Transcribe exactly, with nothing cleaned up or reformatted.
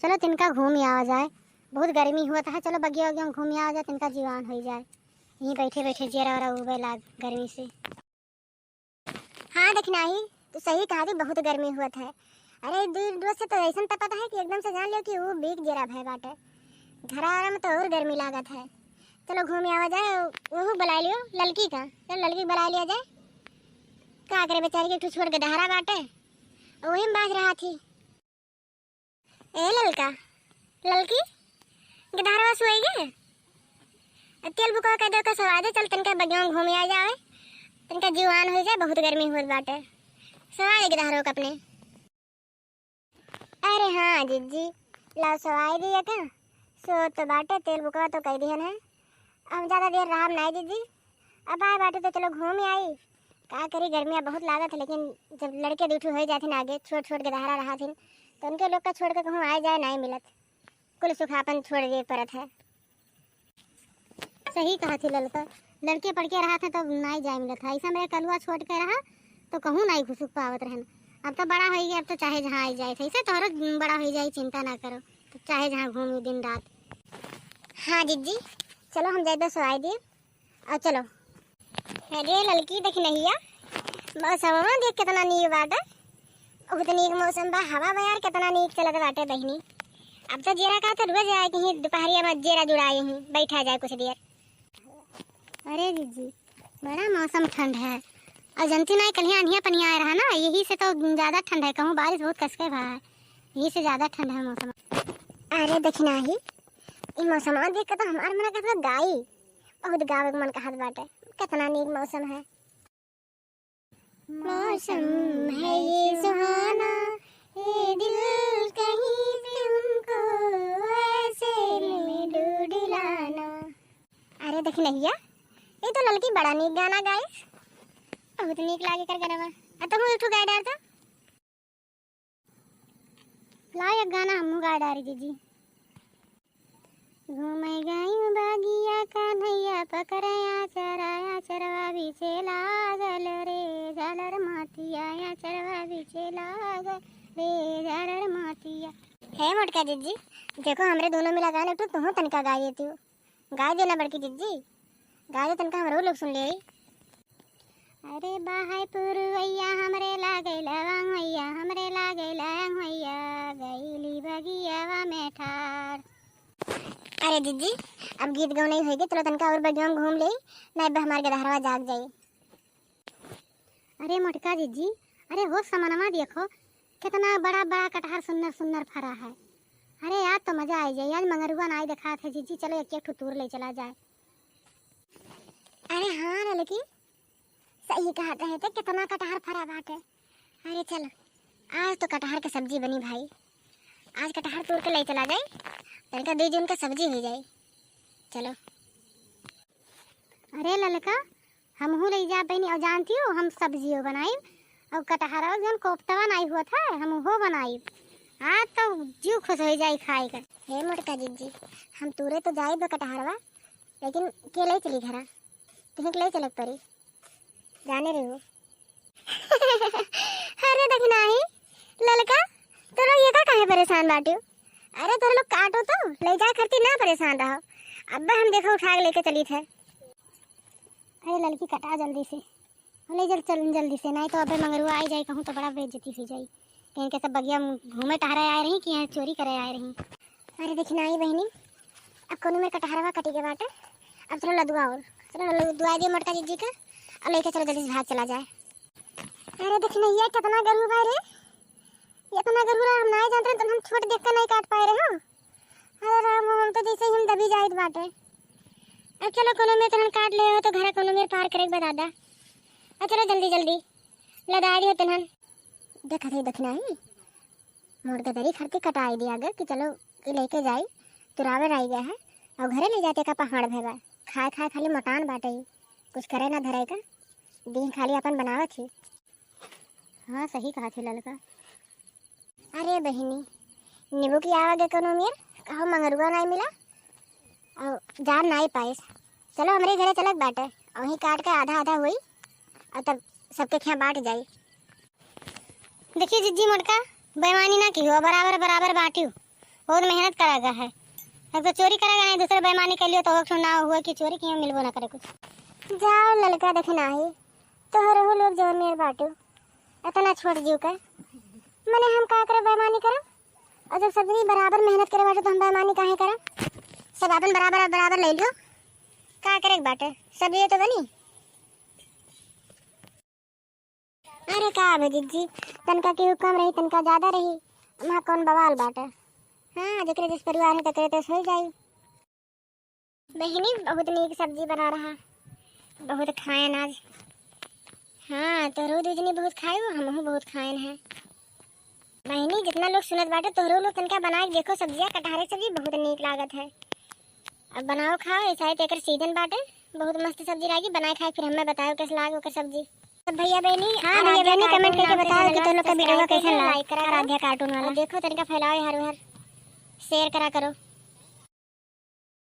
चलो तिनका घूम आवा जाए, बहुत गर्मी हुआ था। चलो बगिया वगिया में घूम आवा जाए, तिनका जीवान हो जाए। यहीं बैठे बैठे जेरा वेरा उबे लाग गर्मी से। हाँ दखिनाही, तू सही कहा थी, बहुत गर्मी हुआ था। अरे दू रोज से तो ऐसन तपत है कि एकदम से जान लियो कि वो बीक जेरा भय बाटे। घरा में तो और गर्मी लागत है। चलो घूम आवा जाए, वहू बुला लियो ललकी का। चलो ललकी बुला लिया जाए। का करे बेचारी के एक ठो छोट गदहरा बाटे, वही में बाज रहा थी। ए ललका, ललकी, गदहरवा सोई गे? तेल बुकवा कह दे ओकर सवादे, चल तनका बगिया में घूम आ जावे, तनका जीवान हो जाए, बहुत गर्मी होत बाटे। सवाए गदहरवा के अपने। अरे हाँ जिज्जी, लाओ सवाई दिया का? सो तो बाटे, तेल बुकवा तो कह दिहन है। अब ज्यादा देर रहब नाई जिज्जी, अब आए बाटे तो चलो घूम आई। का करी, गर्मिया बहुत लागत है, लेकिन जब लड़के दू ठो हो जाथिन आगे, छोट छोट गदहरा रहथिन, तो उनके लोग का छोड़ के कहूँ आए जाए नाई मिलत, कुल सुख आपन छोड़ दे परत है। सही कहा थी ललका, लड़के पड़के रहत है तो नाई जाए मिलत है। ऐसा मेरे कलुआ छोड़ के रहा तो कहूँ नाई घुसुक पावत रहन। अब तो बड़ा हो गया, अब तो चाहे जहाँ आई जाए, ऐसे तोहरो बड़ा हो जाए, चिंता ना करो, तो चाहे जहाँ घूमी दिन रात। हाँ जिज्जी, चलो हम जाए दो सवाई दिए। आ चलो। अरे ललकी दखिनहिया, मौसमवा देख केतना नीक बाटे। बहुत नीक मौसम बा, हवा बयार केतना नीक चलत बाटे बहिनी। अब तो जेरा का तो रोज आए कहीं दोपहरिया में जेरा जुड़ाए ही बैठा जाए कुछ देर। अरे जिज्जी, बड़ा मौसम ठंड है। और जनती नाई कलिया अनिया पनिया आए रहा ना, यही से तो ज्यादा ठंड है। कहूँ बारिश बहुत कसके भा है, यही से ज्यादा ठंड है मौसम। अरे दखिनाही, ई मौसमवा देख के तो हमार मन करत गाई। बहुत गावे के मन कहत बाटे। कितना नीक मौसम है। मौसम है ये सुहाना, ये दिल कहीं से हमको ऐसे में डुडिलाना। अरे दखिनहिया, ये तो ललकी बड़ा नीक गाना गाइस। बहुत नीक लागे कर गनवा। आ तुम एक ठो गाय डार दो। लाओ एक गाना हमहू गाए डारी जिज्जी। घूमे गई बगिया कन्हैया पकड़े आचरा, आचरवा बीचे लागल रे झालर मातिया, आचरवा बीचे लागल रे झालर मातिया। हे मोटका जिज्जी, देखो हमरे दोनों मिला गाए, एक ठो तुहू तनिका गाए देती हो। गाए देना बड़की जिज्जी, गाए दे तनिका हमरो लोग सुन ले। अरे बाहै पुरवैया हमरे लागे लवंग भैया, हमरे लागे लवंग भैया, गईली बगियावा में ठार। अरे जिज्जी, अब गीत गौनई होई गे, चलो तनिका और बगिया में घूम ले, नाई बा हमार गदहरवा जाग जाई। अरे मोटका जिज्जी, अरे हो समनवा देखो, कितना बड़ा बड़ा कटहर सुन्नर सुन्नर फरा है। अरे आज तो मजा आई जाए, आज मंगरुआ नाई देखात है जिज्जी, चलो एक एक ठो तूर ले चला जाए। अरे हाँ ललकी, सही कहत रहे थे, कितना कटहर फरा बाटे। अरे चलो, आज तो कटहर के सब्जी बनी भाई, आज कटहर तूर के ले चला जाए, तनिका दू जून का सब्जी हो जाए। चलो। अरे ललका, हमहू ले जा बहिनी, और जानती हो हम सब्जियो बनाई और कटहर और जौन कोफ्तवा नाई हुआ था हम वो बनाई। आज तो जीव खुश हो जाई खाए कर। हे मोटका जिज्जी, हम तूरे तो जाई बा कटहरवा, लेकिन के ले चली घरा? तुहीं के ले चलक परी, जाने रही हो। अरे दखिनाही, ललका, तो लोग ये का काहे परेशान बाटियो? अरे तोर लोग काटो तो, ले जाए खरती ना परेशान रहो। अब्बा हम देखो उठा के लेके चली थे। अरे ललकी कटा जल्दी से, ले चल, चल जल्दी से, नाई तो अबे मंगरुआ आई जाई कहूँ तो बड़ा बेइज्जती हो जाई। कहीं के सब बगिया में घूमे टहरे आए रही कि यहाँ चोरी करे आए रही। अरे दखिनाही बहिनी, अब कोनो मेर कटहरवा कटी के बाटे, अब चलो लदुआ और, चलो लदुआ दियो मोटका जिज्जी का, और लेके चलो जल्दी से भाग चला जाए। अरे दखिनहिया कितना गरु बा रे, इतना गरु रहा हम नाई जानते रहे, तो हम छोट देख के नहीं काट पाए रहे हो। अरे राम, हम तो जैसे ही हम दबी जाइत बाटे। अब चलो कोनो मेर तनन काट ले हो तो घर कोनो मेर पार करे के बा दादा। अब चलो जल्दी जल्दी लदा दियो तनन। देखत है दखिनाही, मोर गदरी खरती कटाई दिया गे कि चलो ई लेके जाई, तुरावे रह गया है और घरे ले जाते का पहाड़ भय बा। खाए खाए खाली मोटान बाटे ही, कुछ करे ना धरे का, दिन खाली अपन बनावत ही। हाँ सही कहा थे ललका। अरे बहिनी, नींबू की आवा गे कोनो मेर, कहो मंगरुआ नाई मिला और जान नाई पाइस। चलो हमरे घरे चलत बाटे, और वहीं काट के आधा आधा हुई और तब सबके खिया बांट जाई। देखिए जिज्जी मोटका, बेईमानी ना किहो, बराबर बराबर बांटियो। बहुत मेहनत करा गा है। एक तो चोरी करा गा, नहीं दूसरे बेईमानी कर लियो तो होक सुना हुआ कि चोरी कियो मिलबो ना करे कुछ। जाओ ललका देखे नाही, तोहरहु लोग जवन मेर बाटू, इतना छोट जीव का। मने हम का करे बेईमानी करब? और जब सब जनी बराबर मेहनत करे बाटू तो हम बेईमानी काहे करब? सब आपन बराबर बराबर ले लियो, का करे के बाटे? सब ये तो बनी। अरे का भे जिज्जी, तनका केहू कम रही, तनका ज्यादा रही, वहाँ कौन बवाल बाटे? हाँ, जेकरे जस परिवार है, तकरे तस हो जाई। बहिनी, बहुत नीक सब्जी बना रहा, बहुत खायन आज। हाँ, तोहरो दुजनी बहुत खायो, हमहू बहुत खायन है। बहिनी, जितना लोग सुनत बाटे, तोहरो लोग तनका बना के देखो सब्जिया, कटहरे के सब्जी बहुत नीक लागत है। अब बनाओ, खाओ, ऐसा है तो एकर सीजन बाटे, बहुत मस्त सब्जी लागी, बनाए खाए, फिर हमें बताओ कैसे लाग ओकर सब्जी। तो भैया बहनी, हाँ, भैया आराध्या बहनी, cartoon comment करके नाम से बताओ कि channel तोहरो का subscribe video कर कैसन लो, लाग, like करा। आराध्या cartoon वाला। और देखो, तनका फैलाओ हर हर, share करा करो।